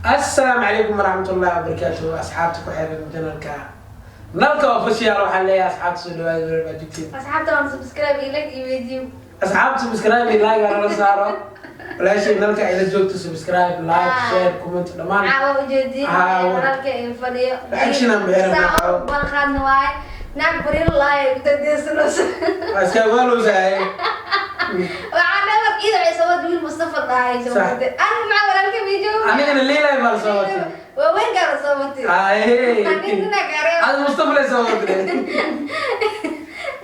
Assalaamu calaykum waraxmatullahi wabarakaatuh. Asxaabta ku xiran channelka Nalka Official, waxaan leeyahay asxaabta, soo dhawaada meel baa joogtiin. Asxaabta waan subscribe iyo like iyo weydiyo. Asxaabta, subscribe iyo like aan la saaro. Walaashay Nalka ay la joogto, subscribe, like, share, comment, dhammaan. Caawa ujeedin walaalka iyo fadhiyo. Reaction aan bixinayna caawa. Balqaadna waaye naag bariir laay ku tadeesanayso. Waa iska waalowsahay. Waxaa dhabar ida waxay soo wad wiil Mustafa dhahay soo watay. Aniga maxaa walaalka mi joogo? Anigana Leilay baa la soo watay. Waaweynkaa la soo watay. Ay. Nin nina kareeba. Ad Mustafa lay soo watay.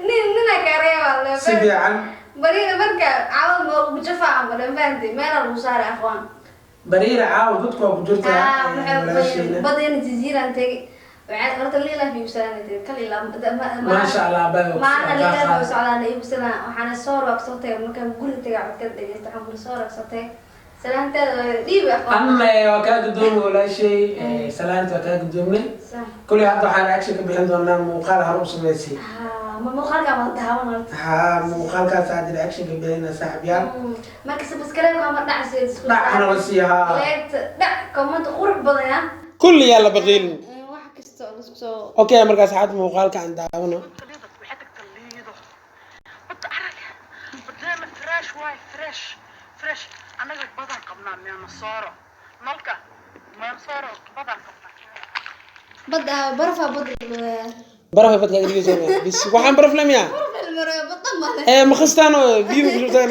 Nin nina kareeba. Si fiican. Bariira marka caawa ma ugu jafaa ama dhan fahanti meelaa lagu saaray aqoon. Bariira caawa dadku waa ku jirtaa walaasheena. Badayna jaziiraan tegay. Waxaa horta liila fi ibsalaan tegay kal ilaa. Maasha Allah, baa. Maalina liila fi socdaan ibsalaan, waxaana soo roog soo tagay markaan guriga tagay codka dhageysta, waxaan kula soo roog soo tagay salaanteeda waa dhiib aqoon. Anna waa kaa gudoomay walaashay, salaanta waa kaa gudoomnay. Kuley hadda waxaan reaction ka bixin doonaa muuqaal hore u sameysay. Ma muuqaalka ma daawan horta? Haa, muuqaalkaas hadda reaction ka bixinaa, saaxiibyaal. Marka subscribe ma dhacsi isku Dhac hana la siiyo, haa. Leegta dhac, comment qurux badan ah. Kulli yaa la baqiilin. Wax kasta oo isku soo. Okay, markaas xaad muuqaalka aan daawano. Waxay tagtaa Liido, badda arag, badeena fresh waay, fresh fresh. Annaga badan qabnaa meenasooro, nalka meenasooro badan qabnaa. Badda barfa badda. Baraf badka dhigayso bis, waxaan baraf lamiya. Baraf badda male. Ee ma khastaan oo biyo ku shubtaan.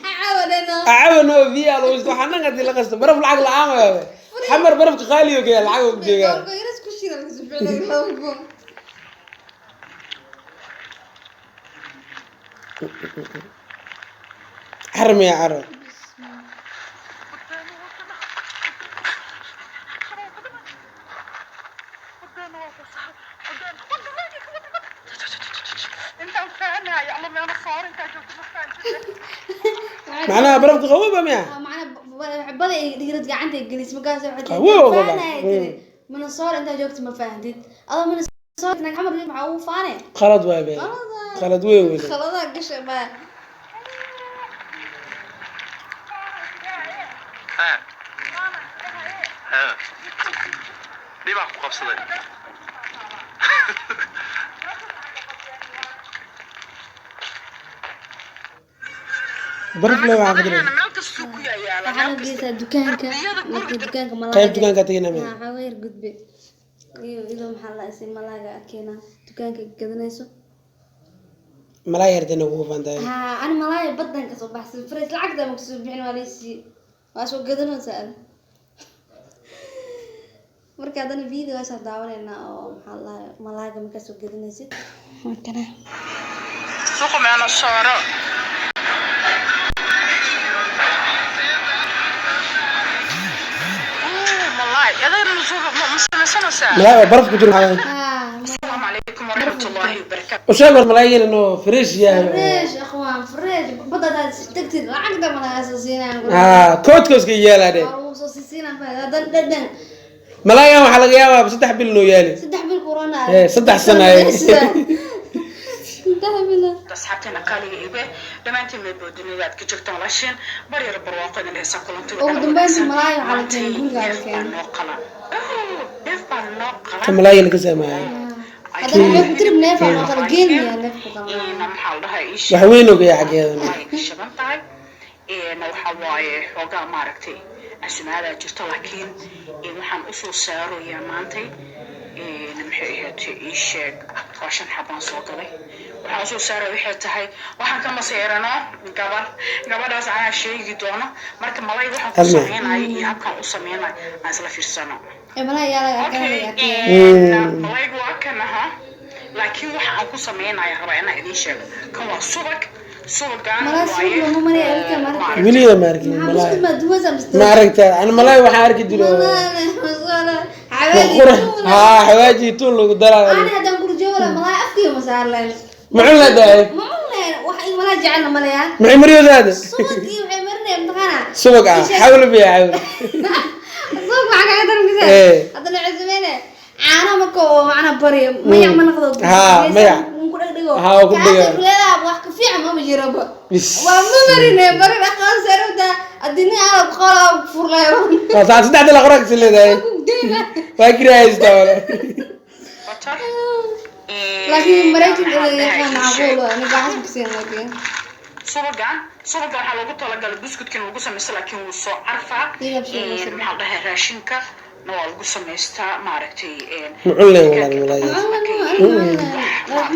Caawadena. Caawan oo biyo lagu shubto, waxaan dhan hadii la qasto baraf lacag la'aan waaye. Xamar barafka qaali oo kaya lacag oo jeegaa. Doorka yaris ku shidan ku ficilay 2000. Xarmiya caro. Badeena waa kana, badeena waa fasax, badeena badda leegika badda badda intaan fahanaya alla meenasooro intaa joogto ma fahanjirta. Macnaha barafka qabooba miya? Macna bada ay dhigrad gacanta ay gelis markaas waxay tiri Qabow baba. faanay tiri Minnesota intaa joogto ma fahantid adoo Minnesota nag xamar maxaa ugu faanay? Qalad waay be. Qalad waay. Qalad weyn weyn. Khaladaa gashay baa. Ha. Ha. Dhibaa ku qabsaday. Baraf le waxaa ka Badeena diray. meel kastuu ku yaalaa. Waxaa la geysaa dukaanka, marka dukaanka malaaga. Qayb dukaanka tagayna miya? Waxaa yar gudbe iyo idoo maxaa la isay malaaga arkeenaa dukaanka gadanayso. Malaay herdana ugu faantahay. Haa, ani malaaya badan kasoo baxsan fresh, lacagta ma kasoo bixin, waa laysii waa soo gadanaysaa ada. Marka haddana video waa soo daawanaynaa oo maxaa la dhahay malaaga markaa soo gadanaysid markana. Suuqa meenasooro. Malaay adayna ma samaysanaysaa? Malaay oo baraf ku jiro maxaa? Haa. Asalaamu calaykum waraxmatullaahi wabarakaatu. U sheeg war malaaygan inuu fresh yahay. Fresh akhwaan, fresh badda hadaad tagtid lacagta malaaga soo siinayaan. Haa, koodka iska yeelaa dhe. Waa lagu soo siisiinaa haddana dhadhan. Malaayan waxaa laga yaabaa 3 bil inuu yaali. 3 bil corona. Eh, 3 sano ay. 3 bil. Asxaabteena qaaliga ibe dhammaantiin meel boo dunida aad ka joogtaan, walaasheen baryar barwaaqo idin dheheysaa kulanti. Ugu dambeyntii malaay waxaa la keenay guriga la Neef baa keenay. noo qalan, neef baa noo Ka qalan. malaayan ka saamaayay. Haddana waxay ku tiri neefaa loo qala geel miyaa neef ku qalaa? Ina maxaa la dhahaa ii Wax weyn oo gaya xaggeedana. Ay ka shidan tahay een waxa waaye xoogaa maaragtay casumaadaa jirto, laakiin waxaan usoo saaroyaa maantay een maxay ahayd ii sheeg, waa 5 xabaan soo galay. Waxaan usoo saaraya waxay tahay waxaan ka masayranoo gabar, gabadhaas anaa sheegi doono. Marka malay waxaan ku Halma. sameynayo iyo habkaan u sameynayo aan isla fiirsano. Ee malaay yaa laga arkaa Okay, laga arkaya. malaygu waa kan ahaa, laakiin waxa aan ku sameynaya rabaa inaan idiin sheego. Kan waa subag, subagaan Malaay waaye subag looma mariyo, ilka oo maaragtay. maaragtay. Weliga ma arkin Maxaa malaay. buskud maa duwasa mise? Ma aragtaa, ana malaay waxaan arki jiro Malaay masala xawaaji. qura haa, xawaaji tuun lagu daraayo. Ani haddaan guri joogo lahaa malaay afkiga ma saar lahayn. Ma cun la daay. Ma cun lahayn, wax in malaay jecelna malaya. Maxay mariyoodaada? Subagii waxay marinayaan mataqaanaa. Subag ah xawli biya xawli. Subag maxaa kaga daran mise? Eh. Haddana waxay sameynayaan caano marka oo macnaha bariyo mayac ma noqdo. Haa, mayac. Ku dhegdhego. Haa, ku dhego. Kaasa kuleedaha wax ka Fiican mama jiraba. Bis. Waa ma marine barin aqoon sarowda adina ala qola furlay. Waa saacad 3 dala qoraag si leedahay. Waa kiraysta wala. Butter. Laakiin Maraykanka la yaqaan macquul waa aniga xasbi siin laakiin. Subagan waxaa loogu talagalay buskudka in lagu samaysto, laakiin wuu soo carfaa. Hilib soo Maxaa la dhahay, raashinka na waa lagu samaystaa, maaragtay. Muxuu leeyahay walaal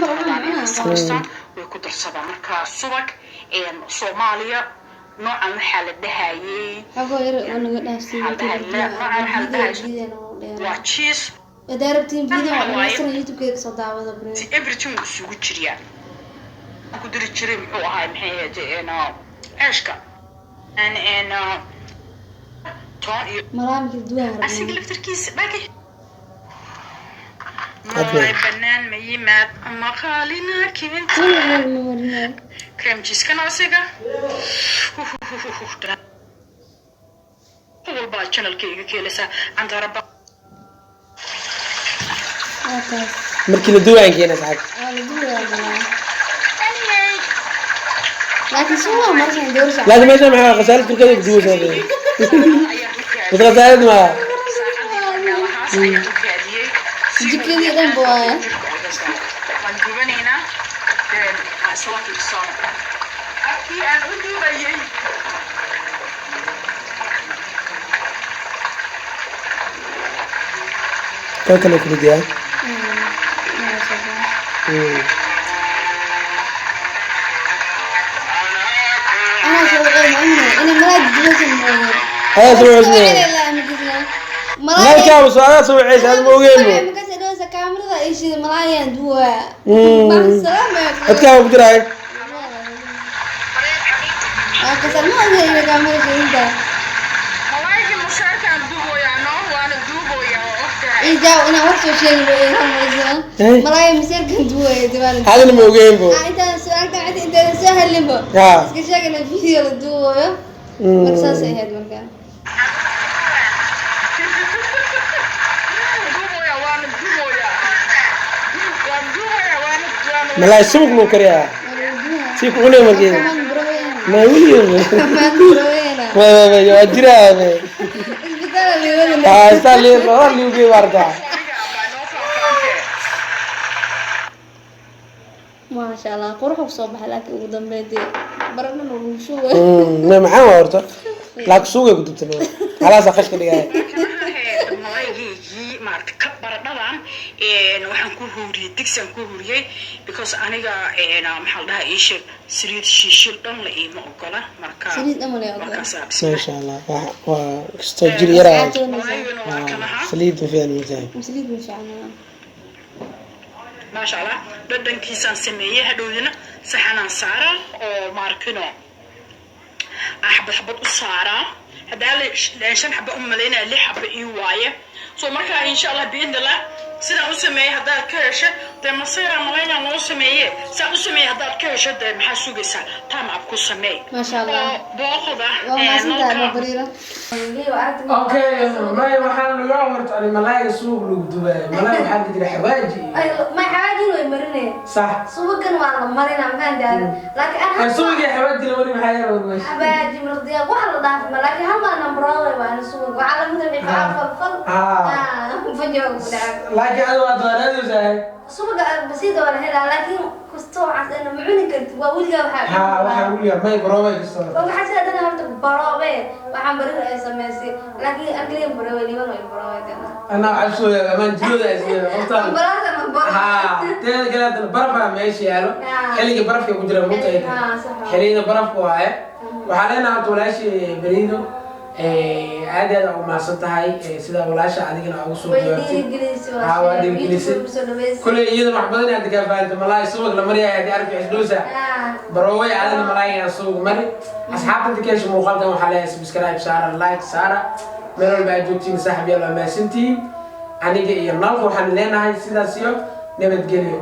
malaaygaas? Samaystaan, way ku darsadaan. Marka subag Soomaaliya noocan waxaa la dhahayay Xagoo yar oo naga dhaafsiiyo. waa cheese. Hadaa rabtiin video waa dhammaystiran, YouTube-keeda kasoo daawada bro. Everything wuu isugu jiriyaa. Ku diri jiray muxuu ahaay, maxay ahayd, ceeshka toon iyo Malaamka duwan asiga rabnaa. Laftarkiisa dhagax malay banaan ma yimaad ama qaalina keenta. Weligeed ma marinayo. Cream cheese-kana asiga walbaa channelkayga ka helaysaa cantaraba. Waa taas. Markii la duwaan keena saxaab. Waa la duwayaa malaa. Laakiin suuqa markan doorsha. Laakiin meesha maxaa khasaalad korkeeda ku duwaysaa? Mid khasaalad ma Jikadii dhan ba waaye. Waan dubanaynaa, isla fiirsano halkii aan u dubayay. Kan kale ku ridiyaa. Anaa soo wacay ma ognahay inay malaay duwaysan mooyee. Adaa soo wacaysa. Nalkaaba soo adaa soo wacaysa, aad ma ogeen bo. Markaas ay dhahaysa kaamirada ay shiday malaayaan duwaa. Codkaaga ku jiraay. Waa kasal ma ognahay inay kaamirada shidinta. Malaayga masaarkaan duboyaa no, waana duboyaa, waa ogtahay. Ijaaw inaan war soo sheegi mooyee hal maraysa. Eh? Malaay maseerkan duwaya dibaan. Adina ma ogeen bo. Intaan su-aalkan cid intaadan soo hadlinbo. Ha. Iska sheegana video la duwayo. Marka saas ay ahayd markaa. Duboyaa, waana duboyaa, waan duboyaa, waana waana Malaay subag loo kariyaa. Waa lagu duwaa. Si ku cunay markii. Kamaan buraweena. Ma weliyo. Kamaan buraweena. Ma ma ma waa jiraa ma. Isbitaal liiwadana. Ah, está liiw, waa liiwgii waartaa. Aniga baa noo faahfaahantee. Maasha Allah, qurux ku soo baxay, laakiin ugu dambeyntii baradhana lagu shubay. Ma maxaa waa horta? Laakiin suugay ku dubtay. Halaas qashka dhigaya. Malaygaygii maaragta ka baradhadan waxaan ku huuriyey digsiaan ku huuriyey, because aniga maxaa la dhahaa, ii sheeg, saliid shiishil dhan la iima ogola marka. Saliid dhan ma la ogola. Markaasaa Maasha Allah. Waa kastoo jir yaraa. Malaygana waa kanaha. Saliid ma fiican ma tahay. Saliid ma fiicna. Maasha Allah, dhadhankiisaan sameeyey, hadhowdina saxanaan saaraa oo maarkino aan xabad xabad u saaraa. Haddaa la shan xaba u malaynaya, lix xaba ii waaye. So markaa insha Allah biidnillah sidaan u sameeyey haddaad ka hesho, dee maseera malaynaa noo sameeye, sidaan u sameeyey haddaad ka hesho, dee maxaa sugaysaa? Time up ku sameey. Maasha Allah. Oo booqda. Waa mahadsantahay Bariira. Okay, may waxaan laga horta ani malaayga suuq lagu dubayo. Malaay waxaa la jira xawaaji. Ma xawaajin way marineen. Sax. Subagan waa la marinaa maxaan laakiin Ay ana suuqii xawaaji la mari maxaa yar meesha. Xawaaji mardiya waxa la dhaafay ma, laakiin hal maalin broowe waa ana subag waxaa la mid ah fal fal. Ah. Fajoog ku dhacay. Laakiin adiga waa dooraadaysaa. Subaga basiida waa la helaa, laakiin kastoo waxaas ina ma cuni kartid, waa weligaa waxaa. Ha, waxaa weligaa may baroobay kastoo. Waxaa sida dhan horta baroobe waxaan barin ay samaysay, laakiin angliga baroobe liban way baroobe kana. Anaa cabsooya amaan jirooda ay siiyeen qoftaan. Ambalaasa ma baroobe. Ha, teeda kale haddana barafaa meesha yaalo. Xilliga barafka ku jira mugta ay Ah, sax waa. xilliyada barafka waaye. Waxaa leenahay horta walaashii Bariido, aad iyo aad ugu mahadsan tahay sida walaasha adigana ugu soo Way jawaabtay. dhiirigelisay. Ha, waa dhiirigelisay. YouTube soo dhaweysay. Kuley iyadana wax badan aad ka fahanto malaay subag la maryahay haddii arki xisdhowsa. Barooway aadana malaayga suuq mari. Asxaabta inta ka hesho muuqaalkan waxaa leeyahay subscribe saara, like saara, meel walba aad joogtiin saaxiib yaal waa mahadsantihiin. Aniga iyo nalka waxaan leenahay sidaas iyo nabadgelyo.